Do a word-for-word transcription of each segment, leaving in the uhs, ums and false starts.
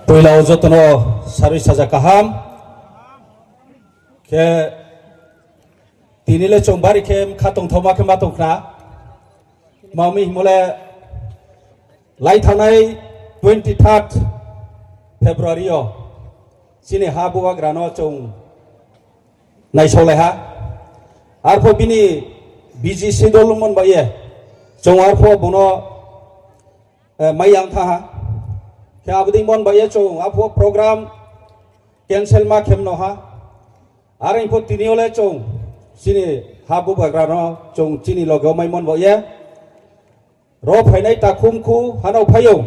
Poila wo joto no sarui saja kaham. Khe tini le chung bari khe kha tongthaoma khe ma tong khna. Tma mi hingmo le lai thanngnai twenty third February yo chini ha bubagra no chung naisaolai ha. Arphuh bini busy schedule ongmo ni baoh ye chung arphuh bung no, eh, mai yang thanng ha. Khe abo dei mo ni baoh ye chung arphuh program cancel ma khe mano ha. Are pho tini yo le chung chini ha bubagra no chung chini loge wo maimo ni baoh ye. Ro phainai takhumkhu hanao phai ou.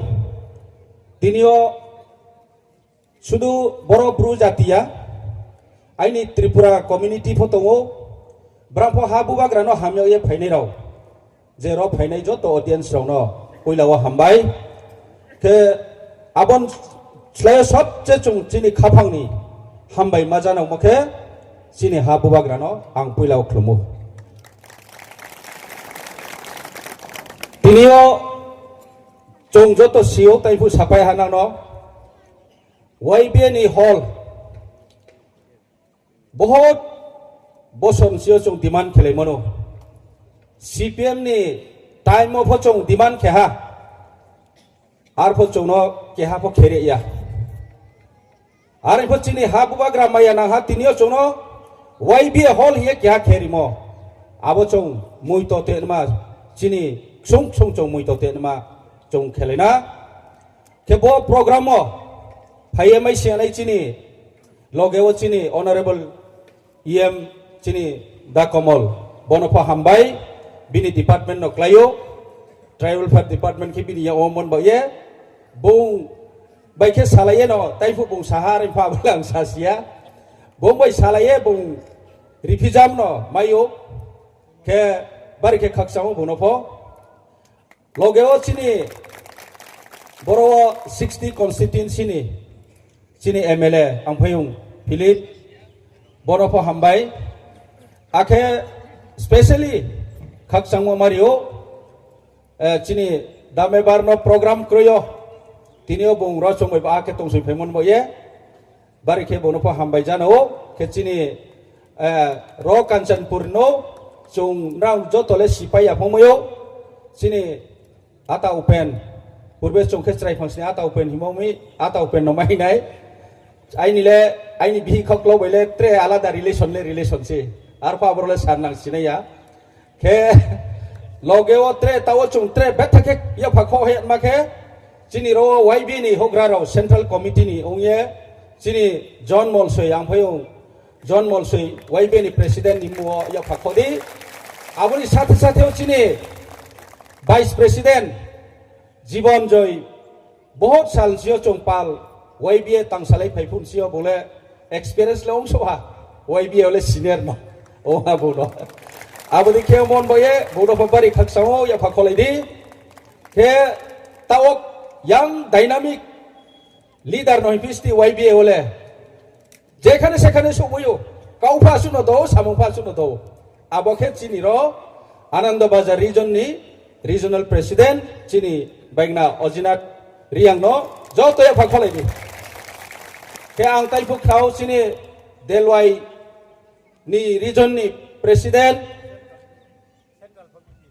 Tini yo sudu boro Bru jati ya, aini Tripura community pho tong ou, brang pho ha bubagra no hamya ye phainai rao, je ro phainai joto audience rao no poila wo hambai. Khe abo ni slái yo sobse chung chini khaphang ni hambai ma janaomo khe chini ha bubagra no ang poila wo khlum ou. Tini yo chung joto si ou, taiphuh sapai ha nang no, Y B A ni hall bohot bosor ni si yo chung demand khelaimo no. C P M ni time wo pho chung demand khe ha. Arphuh chung no keha pho khe ri ya. Are pho chini ha bubagra maya nang ha tini yo chung no Y B A hall hing ye keha khe rimo. Abo chung moito tenma, chini ksung ksung chung moito tenma chung khelai na. Khe bo program wo phai ye mai si ya nai chini loge wo chini Honorable E M chini Da Komol, bo no pho hambai, bini department no klái ou, Tribal Welfare Department khe bini yak wo mon baoh ye, bung bai khe salai ye no, taiphuh bung saha ri pha bole ang sasi ya, bung bai salai ye bung riphijam no mai ou, khe bari khe khakchang ou bung no pho. Loge wo chini boro wo sixty constituency ni chini M L A Angphaiyong Philip, bo no pho hambai. Akhe specially khakchangmo mari ou, eh, chini Damebar no program kroi yo, tini yo bung ro chung bai ba akhe tongsoi phaimo ni baoh ye. Bari khe bung no pho hambai jana ou, khe chini, eh, ro Kanchanpur no chung nrao joto le sipai ya phongmai ou, chini Ata Upen, purbe chung khe chrai phangsni Ata Upen himo mi, Ata Upen no mai nai. Aini le, aini bihih khaklo bai le tre alada relation le relation se. Arphuh aboro le sar nang sinai ya. Khe loge wo tre taoh wo chung tre betha khe yapha kho he ma khe, chini ro Y B A ni houhgra rao Central Committee ni ong ye, chini John Molsoi, Angphaiyong John Molsoi, Y B A ni president ni mmung wo yapha kho di. Abo ni sathe sathe wo chini vice president Jibon Joy, bohot sal ni si yo chung pal Y B A tangsalai phai phuh ni si yo bung le experience le ongso ha, Y B A wo le senior no, ong ha bung no. Abo dei khe mon baoh ye bung no pho bari khakchang ou, yapha kholai di. Khe taoh wo yang dynamic leader no hingphi sti Y B A wo le. Jekhane sekhane souhmai ou, kau pha suh no do, samung pha suh no do. Abo khe chini ro Ananda Bazar region ni regional president, chini baigna Ojinath Reang no joto yapha kholai di. Khe ang taiphuh khrao chini Delwai ni region ni president,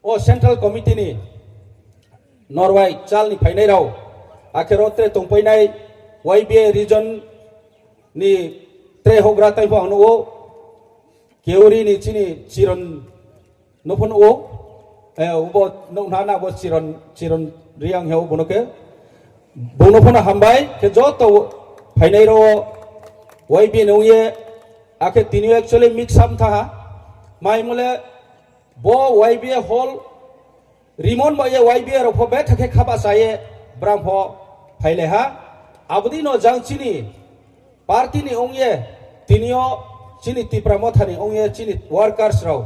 o Central Committee ni Norway chal ni phainai rao, akhe ro tre tongpainai Y B A region ni tre houhgra taiphuh ang nuh ou, Keuri ni chini Chiron no pho nuh ou, eh, bo nuh na na bo Chiron, Chiron Reang he ou bo no khe, bung no pho no hambai khe joto phainai rao Y B A ni ong ye, akhe tini actually mix up tha ha, maimo le bo Y B A hall rimo ni baoh ye Y B A rao pho betha khe khabahcha ye brang pho phailai ha. Abo dei no jang chini party ni ong ye, tini yo chini Tipra Motha ni ong ye chini workers rao,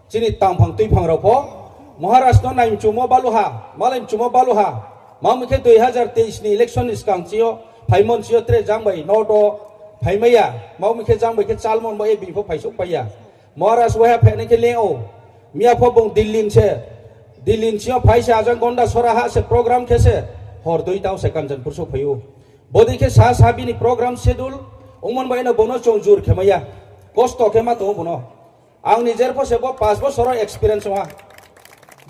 chini tangphang tuiphang rao pho Maharaj no nai mchumo balu ha, malai mchumo balu ha. Mamo khe dui hazar teis ni election ni skang chi yo, phaimo ni chi yo tre jang bai noto phaimai ya. Mamo khe jang bai khe chalmo ni baoh ye bini pho phaisouhpai ya. Maharaj waiha phainai khe le ou. Miya pho bung Delhi ni se. Delhi ni si yo phai se ajang Gonda Sora ha se program khe se. Hor dui tang se Kanchanpur souhphai ou. Bodei khe sa sa bini program schedule ongmo ni bai no bung no chung jur khe mai ya. Kosto khe ma tong ou bung no. Ang nijer pho se bo panch bosor wo experience ong ha.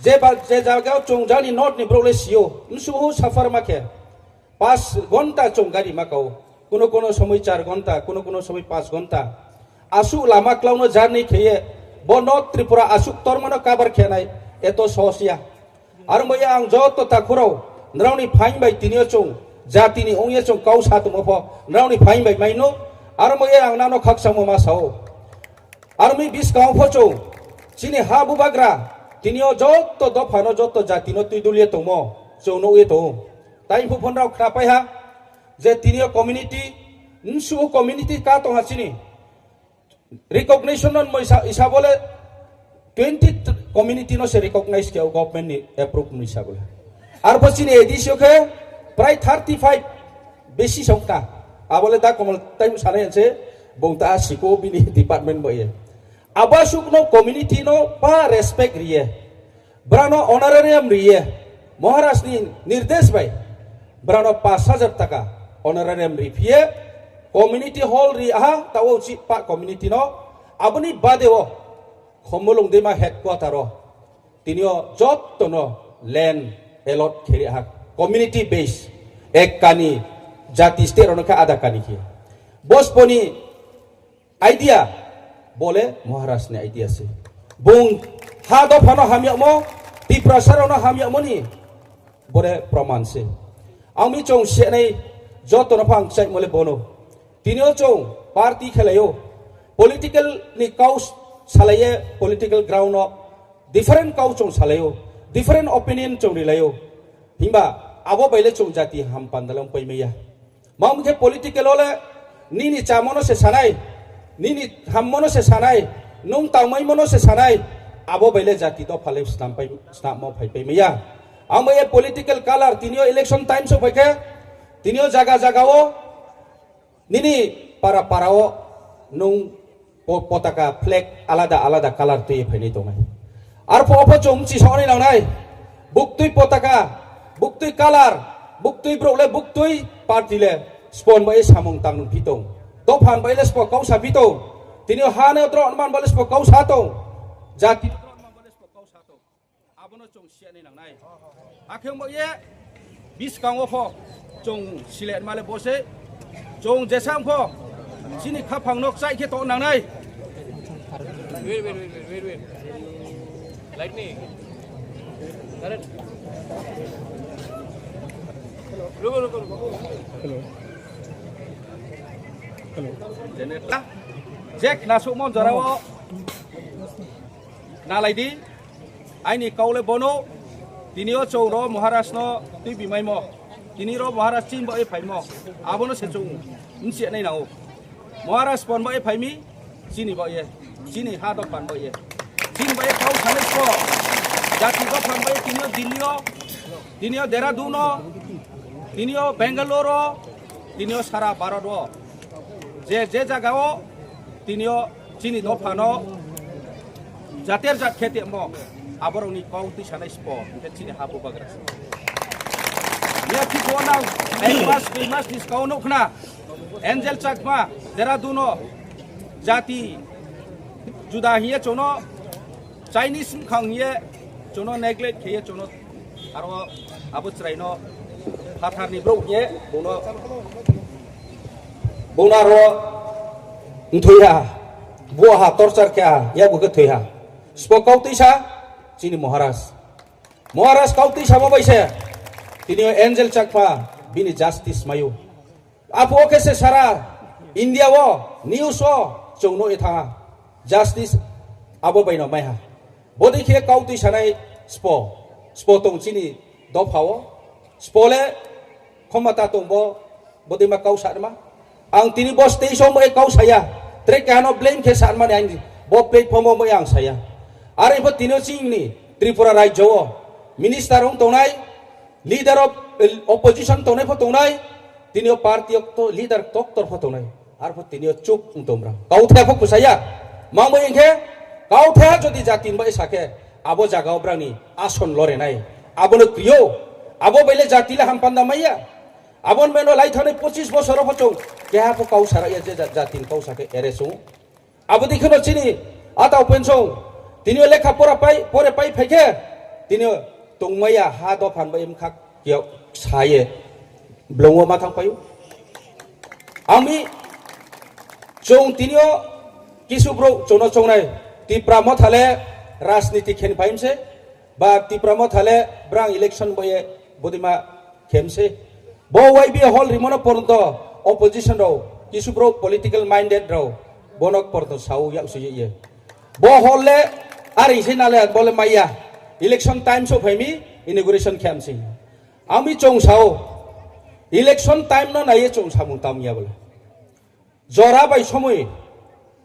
Je ba, je zaga wo chung jani north ni brouh le si ou, bsuh suffer ma khe. Panch ghonta chung gari ma kau. Kuno kuno somoi char ghonta, kuno kuno somoi panch ghonta. Asuh lama klau no journey khe ye, bo North Tripura asuh ktorma no cover khe nai, eto sohos ya. Aro bai ye ang joto takhu rao, nrao ni phaing bai tini yo chung, jati ni ong ye chung kau sa tongmo pho, nrao ni phaing bai mai nou, aro bai ye ang nrao no khakchangmo ma sa ou. Aro mi buskang wo pho chung, chini ha bubagra, tini yo joto dopha no, joto jati no tuidul ye tongmo, chung nuh ye tong ou. Tai phuh pho nrao khnapai ha, je tini yo community, bsuh community ka tong ha chini. Recognition no moisa, isa bo le twenty community no se recognize khe ou government ni approve ni isa bo le. Arpho chini A D C yo khe prai thirty five besi song ta. Abo le ta Komol tai sanai se bung ta siko bini department bo ye. Abo asuh no community no pa respect ri ye. Brao no honorarium ri ye, Maharaj ni nirdesh bai, brao no panch hajar taka honorarium ri phi ye, community hall ri ha, taoh wo chih pa community no, abo ni bade wo, Khumulwng Deima headquarter wo, tini yo joto no land allot khe ri ha, community base, ek kani, jati state rao no khe ada kani khe. Bospo ni idea, bo le Maharaj ni idea se. Bung ha dopha no hamyagmo, Tiprasa rao no hamyagmo ni, bo le proman se. Ang mi chung siyanai joto no pho ang kchaihmo le bo no. Tini yo chung party khelai ou, political ni kau salai ye political ground no different kau chung salai ou, different opinion chung rilai ou. Himba abo bai le chung jati ham panda le ongpai mai ya. Mamo khe political wo le nini chámo no se sanai, nini hammo no se sanai, nung tangmaimo no se sanai, abo bai le jati dopha le snampai, snammo phaipai mai ya. Ang bai ye political color tini yo election time souhphai khe, tini yo zaga zaga wo, nini para para wo, nung po-, potaka flag alada alada color tui ye phainai tongnai. Arphuh wo pho chung bchi saonai nangnai. Buktui potaka, buktui color, buktui brouh le buktui party le spo ni bai ye samung tang nung phi tong. Dopha ni bai le spo kau sa phi tong. Tini yo ha no drao man bai le spo kau sa tong. Jati Abo no chung siyanai nangnai. Akhe ongba ye, buskang wo pho, chung siletma le bo se, chung jesang pho, chini khaphang no kchaih khe tong nangnai. Wait, wait, wait, wait, wait, wait. Lightning. Current. Ruko, ruko, ruko. Hello. Hello. Je khnasouhmo jora wo khnalai di. Aini kau le bo no, tini yo chung ro Maharaj no tuibimaimo, tini ro Maharaj chini baoh ye phaimo, abo no se chung bchi nai nang ou. Maharaj pon baoh ye phai mi, chini baoh ye, chini ha dopha ni baoh ye, chini baoh ye kau sanai sbo, jati dopha ni baoh ye tini yo Delhi yo, tini yo Dehradun no, tini yo Bangalore wo, tini yo sara Bharat wo, je je zaga wo, tini yo chini dopha no jater jat khe tongmo, aborao ni kau tuisanai sbo, hing khe chini ha bubagra se. Miya thik wo nang, ek mas, dui mas ni skang wo nuh khna, Angel Chakma, Dehradun no, jati juda hing ye chung no, Chinese mkhang hing ye, chung no neglect khe ye chung no, aro abo chrai no, phathar ni brouh hing ye, bung no, bung no aro mthoi ha, bo ha torture khe ha, yakgu khe thoi ha. Sbo kau tuisa, chini Maharaj. Maharaj kau tuisamo bai se, tini yo Angel Chakma, bini justice mai ou. Aphuh wo khe se sara India wo, news wo, chung nuh ye thanng ha. Justice abo bai no mai ha. Bodei khe kau tuisanai sbo, sbo tong chini dopha wo. Sbo le khomota tong bo, bodei ma kau sa naima. Ang tini bo stage wo mo e kau sa ya. Tre keha no blame khe sa mani ang bo platform wo mo e ang sa ya. Are pho tini yo chini Tripura rajyo wo minister ong tongnai, leader of, eh, opposition tongnai pho tongnai, tini yo party yo kto-, leader ktor ktor pho tongnai. Arpho tini yo chup ong tong brao. Kauthai pho kusa ya. Mangbo hing khe, kauthai jodi jati ni bai sa khe, abo zaga wo brao ni ason lore nai. Abo no kri ou. Abo bai le jati le hampanda mai ya. Abo ni meno laithanai pochis bosor wo pho chung keha pho kau sa ra ya je ja-, jati ni kau sa khe ere sung. Abo dei khe no chini atao pensong, tini yo lekha pora pai, pore pai phai khe, tini yo tongmai ya ha dopha ni bai mkha kiyok sa ye blong wo ma thanng pai ou. Ami chung tini yo kisu brouh chung no choungnai, Tipra Motha le rajniti khe ni phai mi se, ba Tipra Motha le brang election bo ye bodeima khe mi se. Bo Y B A hall rimo no porjonto opposition rao, kisu brouh political minded rao, bo no porjonto sa ou yak se ye. Bo hall le are se na le bo le mai ya. Election time souhphai mi, inauguration khe mi se. Ami chung sa ou, election time no nai ye chung samung tang ya bo le. Jora bai somoi,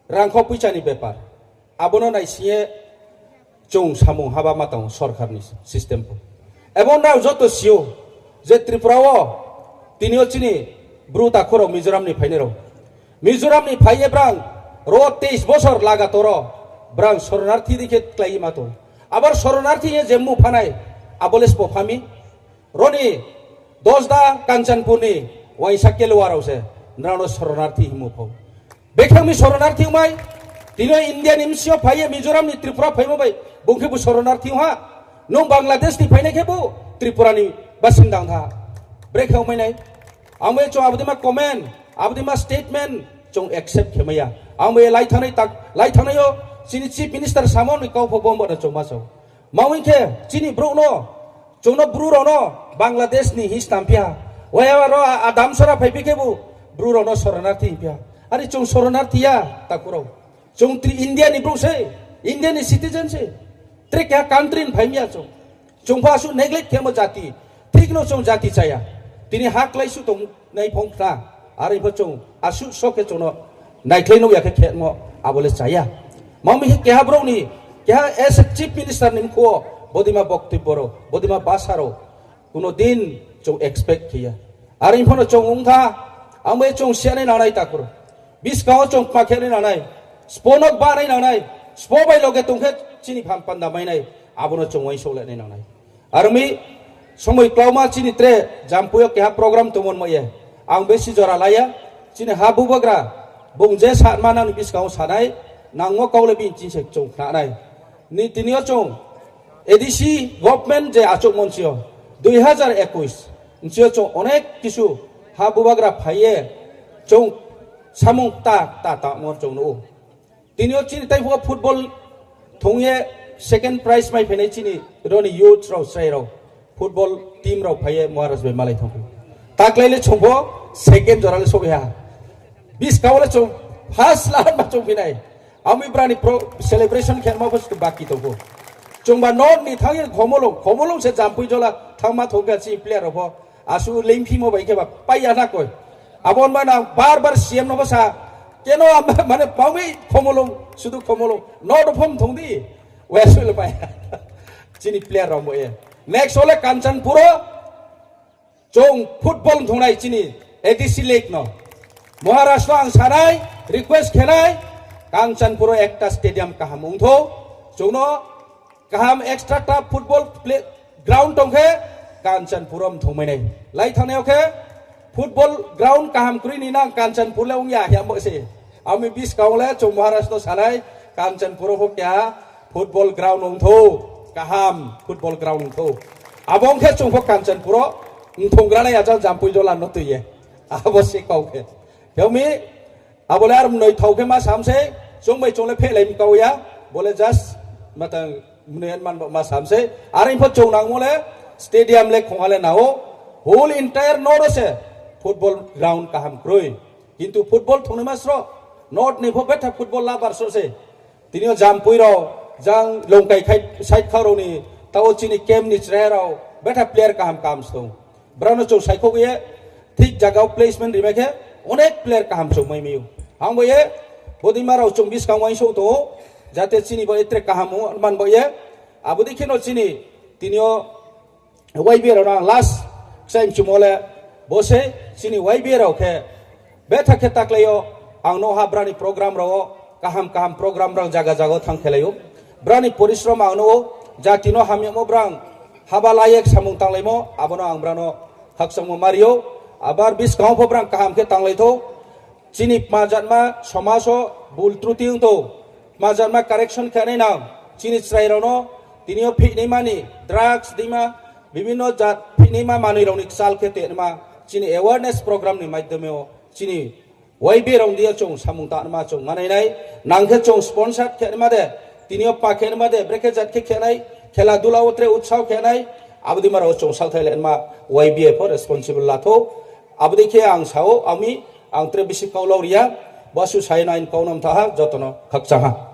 rangkho poicha ni bepar. Abo no naising ye chung samung haba ma tong sorkar ni system pho. Abo nrao joto si ou je Tripura wo tini yo chini Bru takhu rao Mizoram ni phainai rao. Mizoram ni phai ye brang ro teis bosor lagator wo brang soronarthi dei khe klái ye ma tong. Abar soronarthi ye je mmung phanai, abo le sbo pha mi. Ro ni Dosda Kanchanpur ni uaingsa Kelwa rao se nrao no soronarthi hingmo pho. Bekhe ong mi soronarthi ong mai, tini yo India ni bsing yo phai ye Mizoram ni Tripura phaimo bai, bung khebu soronarthi ong ha. Nung Bangladesh ni phainai khebu Tripura ni basinda ong tha. Brekhe ong mai nai. Ang bai chung abo deima comment, abo deima statement chung accept khe mai ya. Ang bai laithangnai tak, laithangnai yo chini Chief Minister samo ni kau pho bo bo no chung ma sao. Ma ong khe chini brouh no, chung no Bru rao no Bangladesh ni hing snam phi ha. Wai aro a-, Adam sora phaiphi khebu Bru rao no soronarthi hing phi ha. Are chung soronarthi ya, takhu rao. Chung tri India ni brouh se, India ni citizen se. Tre keha country ni phai mi ya chung. Chung pho asuh neglect khemo jati. Thik no chung jati cha ya. Tini ha klái suh tongnai phong khna. Are pho chung asuh so khe chung no naikhlai nuh ya khe khemo abo le cha ya. Ma mi khe keha brouh ni, keha as a Chief Minister ni mkhu wo bodeima boktobyo rao, bodeima basa rao, kuno din chung expect khe ya. Are pho no chung ong tha, ang bai chung siya nai nangnai takhu rao. Buskang wo chung kma khe nai nangnai, sbo no ba nai nangnai, sbo bai loge tong khe chini pham panda mai nai, abo no chung uaingsouh le nai nangnai. Are ong mi, somoi klauma chini tre Jampui yo keha program tongmo ni ma ye, ang besi jora la ya, chini ha bubagra, bung je sama nang ni buskang wo sa nai, nangmo kau le bini chini se chung khna nai. Ni tini yo chung A D C government je achouhmo nchi yo, dui hazar ekush nchi yo chung onek kisu ha bubagra phai ye chung samung kta kta tangmo chung nuh ou. Tini yo chini tai phuh wo football thong ye second prize mai phainai chini ro ni youth rao, chrai rao, football team rao phai ye Maharaj bai malai thanng phi. Taklai le chung pho second jora le souh ya. Buskang wo le chung first la ma chung phi nai. Ami brao ni pro-, celebration khe ma pho baki tong pho. Chungba north ni thanng ye Khomolung, Khomolung se Jampui jola thanngma thong khe chini player rao pho. Asuh leingphimo bai khe ba pai ya na koi. Abo ni ma nang bar bar C M no pho sa. Keno am-, mane paomi Khomolung, sudu Khomolung. North pho mthong di. West le pai. Chini player rao bo ye. Next wo le Kanchanpur wo chung football thongnai chini A D C league no. Maharaj no ang sanai, request khenai, Kanchanpur wo ekta stadium kaham ongthou, chung no kaham extra turf football play ground tong khe, Kanchanpur wo mthongmai nai. Lai thangnai yo khe, football ground kaham kroi ni nang Kanchanpur le ong ya hing bo se. Ami buskang le chung Maharaj no sanai, Kanchanpur wo pho keha football ground ongthou, kaham football ground ongthou. Abo ong khe chung pho Kanchanpur wo mthonggra nai ajal Jampui jola no tui ye. Abo se kau khe. Khe mi, abo le ar mnoi thao khe ma sam se, chung bai chung le phehlai mi kau ya, bo le just, matang mnoi man bo ma sam se, are pho chung nangmo le, stadium le khongha le nao, whole entire north wo se, football ground kaham kroi. Kintu football thongnaima sroh, north ni pho betha football lover sroh se. Tini yo Jampui rao, jang Longkai khai, side khao rao ni, tao chini camp ni chrai rao, betha player kaham kaham se tong. Brao no chung saikhouh ye, thik zaga wo placement rimai khe, onek player kaham chung mai mi ou. Ang bo ye, bodeima rao chung buskang uaingsouh tong ou, jate chini bo etre kaham ong man bo ye, abo dei khe no chini, tini yo, Y B A rao no ang last kchai mchumo le, bo se chini Y B A rao khe, betha khe taklai yo, ang nuh ha brao ni program rao wo, kaham kaham program brao zaga zaga wo thanng khelai ou. Brao ni porishrom ang nuh ou, jati no hamyagmo brao haba lai ye samung tanglaimo, abo no ang brao no khakchangmo mari ou. Abar buskang wo pho brang kaham khe tanglai thou. Chini kma jatma somaj wo bul truti ong thou, kma jatma correction khe nai nang. Chini chrai rao no tini yo phihnaima ni, drugs deima, bibhinno jat phihnaima manoi rao ni kchal khe tongnaima, chini awareness program ni maidyome wo chini Y B A rao ni deing yo chung samung tangnaima chung manai nai. Nang khe chung sponsor khe naima de, tini yo pa khe naima de, brekhe jat khe khe nai, khela dula wo tre utsaho khe nai, abo deima rao chung salthai le naima Y B A pho responsible la thou. Abo dei khe ang sa ou, ami, ang tre bisi kau lau ri ya, bo asuh sa ye no aini kau no mtha ha, joto no khakchang ha.